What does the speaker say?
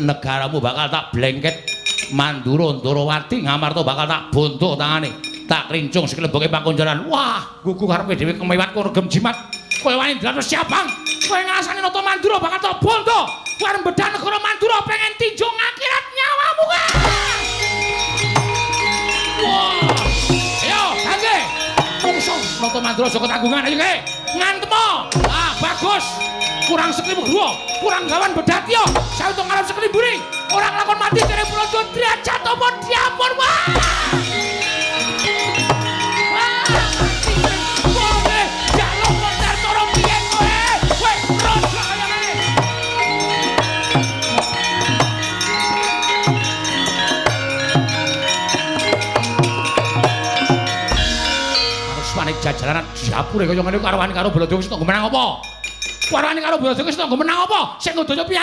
Negaramu bakal tak blengket. Mandura Ndarawati Ngamarta bakal tak bondo tangane. Tak krincung sekleboke pakunjaran. Wah, gugu karepe dhewe kemewat regem jimat. Kowe wani ndlatos siapang. Kowe ngrasani Nata Mandura bakal tak bondo. Kowe arep bedah negara Mandura pengen tinjung akhirat nyawamu kae. Wah. Ayo, gangge. Mungsuh Nata Mandura saka tanggungan ayo kae. Ngantemo. Ah, bagus. Kurang seklimu gua, kurang gawan bedatya. Sauto ngarep seklimburi. Ora nglakon mati jare Purandha derajat apa diampun. Wah. Wah, mati. Kowe jaluk konter cara piye kowe? Kowe raja kaya ngene. Harus wani jajalanan diapure kaya ngene karo wani karo Baladha wis tanggo menang apa? Warane karo Baladha wis tanggo menang apa? Sing ngudaya piye?